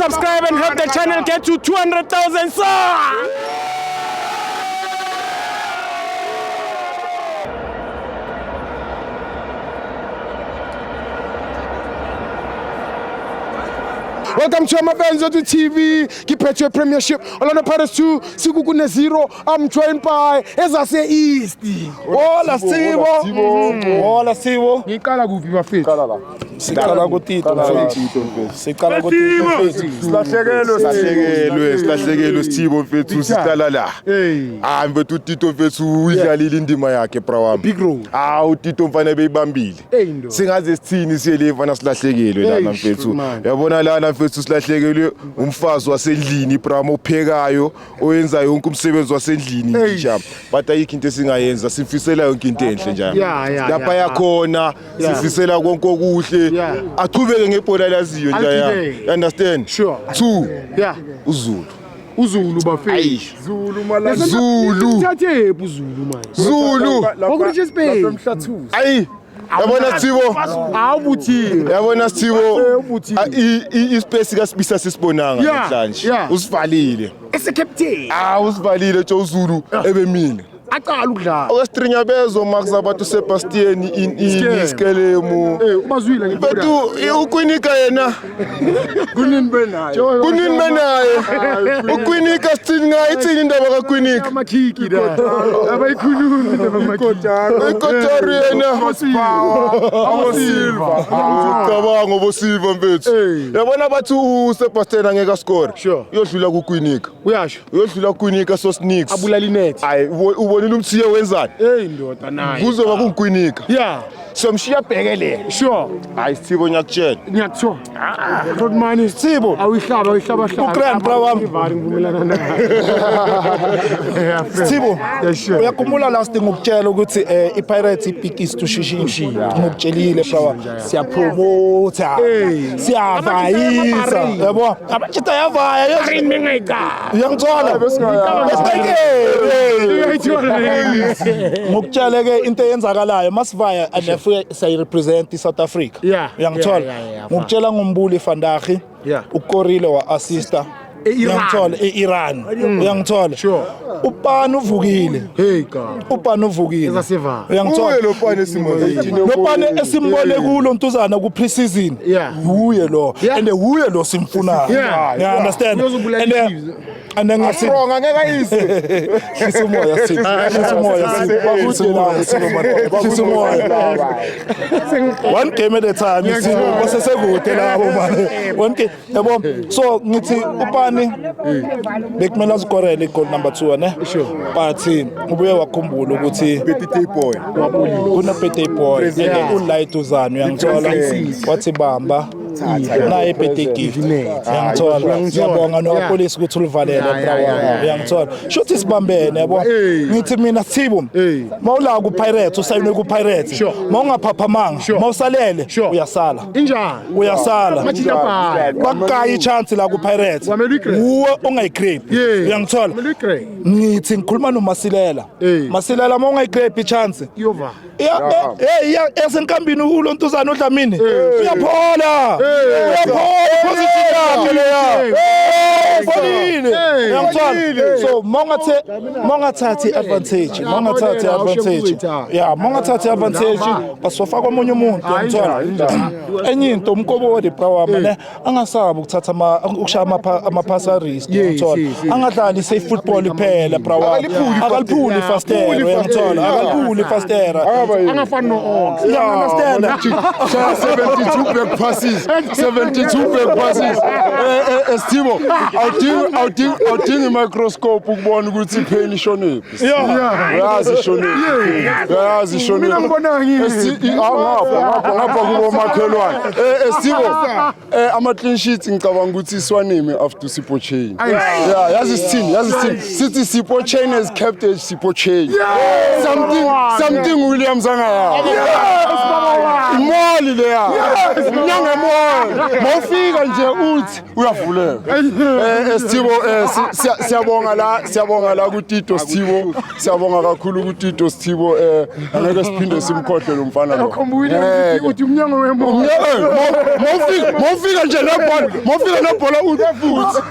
subscribe and help the channel get to 200,000 subs. Welcome to Amabenzo to TV. Kiphethwe Premiership. Orlando Pirates 2, Sekhukhune 0. I'm joined by Ezase East. Hola Sibo. Hola Sibo. Ngiqala kuphi bafethu? Siqala kuTito mfethu. Siqala kuTito mfethu. Silahlekelwe silahlekelwe silahlekelwe Sithibo mfethu siqala la. Ah mfethu uTito mfethu uyidlalile indima yakhe bra wami. Big role. Ah uTito mfana beyibambile. Hey, ndoda. Singaze sithini siye le mfana silahlekelwe lana Hey, mfethu. man. Yabona lana mfethu silahlekelwe umfazi wasendlini bra wami ophekayo oyenza yonke umsebenzi wasendlini Hey. nje. But ayikho into esingayenza sifisela yonke into enhle nje. Yeah, Lapha yeah. yakhona sifisela konke okuhle. Yeah. Achubeke ngebhola laziyo nje ya. Alkide. You understand? Sure. Two. Yeah. uZulu. uZulu bafethu. Zulu malanga. Zulu. Thathe uZulu manje. Zulu. Waku-Richards Bay. Ayi. Yabona Sithibo. Awubuthiwe. Yabona Sithibo. Ubuthiwe. Ispace kaSibisa sisibonanga Yeah, namhlanje. yeah. Usivalile. Ese-captain. Ah usivalile Joe Zulu ebemile. Aqala ukudlala. Okwesitrinya bezo Max abantu Sebastian in Skelemu. Iskelemu. Eh ubazwile ngibona. Bethu ukwinika yena. Kunini benaye. Kunini benaye. Ukwinika sithini ngaye ithini indaba kakwinika. Amakhiki la. Abayikhulumi indaba amakhiki. Ikotori yena. Abo Silva. Cabanga obosilva mfethu. Hey. Yabona bathi uSebastian angeke ascore. Sure. Uyodlula kukwinika. Uyasho. Uyodlula kukwinika so sneaks. Abulala inet. Hayi ubonile umthiye wenzani? Hey ndoda naye. Kuzoba kukwinika. Yeah. Somshiya bhekele. Sure. Hayi Sithibo ngiyakutshela. Ngiyakuthola. Rodman Sibo. Awuyihlaba awuyihlaba hlaba. Ukraine, bra wami. Ivari ngivumelana naye. Yeah, friend. Sibo. Yeah, sure. Uyakhumbula last ngokutshela ukuthi iPirates ipick is to shishi. Ngikutshelile bra. Siyapromota. Hey. Siyavayisa. Yabo. Abachita yavaya. Karin mengayika. Uyangithola? Besingayeke. Uyayithola le. Ngokutshela ke into eyenzakalayo masivaya and siyayirepresent iSouth Africa. Yeah, Uyangithola? yeah. Ngokutshela ngombuli Vandaag. Yeah. Ukorile wa-assista. E-Iran. Uyangithola e-Iran. Uyangithola? Sure. Upani uvukile. Hey God. Upani uvukile. Ezaseva. Uyangithola? Uye lo pane Simon. Lopane esimbole kulo ntuzana ku pre-season. Yeah. Uye lo. Yeah. And uye lo simfunayo. Yeah. You understand? Uyozobulala And i-Chiefs. and ngathi Strong angeke ayise. hlisa umoya Sipho. Hlisa umoya Sipho. Hlisa umoya Sipho. Hlisa umoya. One game at a time Sipho. Basesekude labo man. One game. Yabo. So ngithi upani bekumele azikorele goal number 2 ne? Sure. But ubuye wakhumbula ukuthi Birthday boy. kuna birthday boy and ulight uzana uyangithola wathi bamba naye birthday gift uyangithola ngiyabonga nopolice ukuthi ulivalele bra wami uyangithola shuthi sibambene yabo ngithi mina Sithibo mawula ku Pirates usayinwe ku Pirates mawungaphaphamanga mawusalele uyasala Injani? uyasala Majita bhayi. bakukaya ichance la ku Pirates Kwamele uyigrab. uwe ongayigrab Yeah. uyangithola Kumele uyigrab. ngithi ngikhuluma noMasilela Hey. Masilela mawungayigrab ichance Iyova. Yasenkambini ulo ntuzana uDlamini uyaphola uyaphola position yakhe leya pholile uyangithola so mongathathi advantage mongathathi advantage yeah mongathathi advantage basofaka omunye umuntu uyangithola enye into umkobodi bra wami ne angasabi ukuthatha ama ukushaya amaphasi a risk uyangithola angadlali safe football kuphela bra wami akaliphuli ifastera uyangithola akaliphuli ifastera Angafani no-Ox. You understand? Shaya 72 back passes. 72 back passes. Sithibo, awudingi i-microscope ukubona ukuthi ipain ishonephi. Uyazi ishonephi. Uyazi ishonephi. Mina ngibona ngini. Ngapha ngapha kubo makhelwane. Sithibo, ama clean sheets ngicabanga ukuthi iswaneme after Sipho Chain. Yeah, yazi sithini, yazi sithini. Sithi Sipho Chain has kept a Sipho Chain. Something Williams angayazi. I-mall leya. Umnyango e-mall. Mawufika nje uthi uyavuleka. Sithibo, siyabonga la, siyabonga la kuTito Sithibo. Siyabonga kakhulu kuTito Sithibo, angeke siphinde simkhohle lo mfana lo. Khumbula uthi umnyango we-mall. Mawufika nje nebhola, mawufika nebhola uthi uthi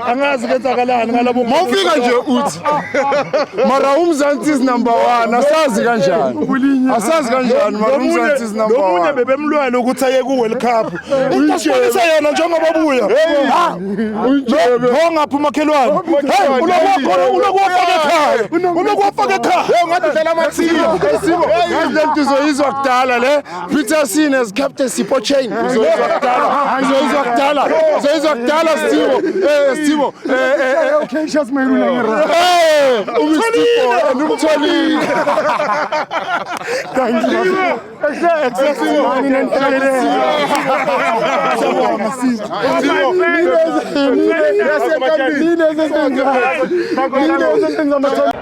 Angazi kwenzakalani ngalabo. Mawufika nje uthi mara uMzansi is number 1, asazi kanjani, asazi kanjani, mara uMzansi is number Lomunye 1. Bebemlwela ukuthi aye ku-World Cup, into asibonisa yona njengoba buya ngapha umakhelwane. Hey, ulokuwakhona, ulokuwafaka ekhaya, ulokuwafaka ekhaya. Hey, ngathi udlala amathiya. Sipho, yazi le nto uzoyizwa kudala le. Peterson has captain Sipho Chaine. Uzoyizwa kudala, uzoyizwa kudala, uzoyizwa kudala, Sipho. Sipho, Okay, Shas Mailula ngera. Umsipho and umtholile. Thank you. Exactly. Nina. Nina. Nina.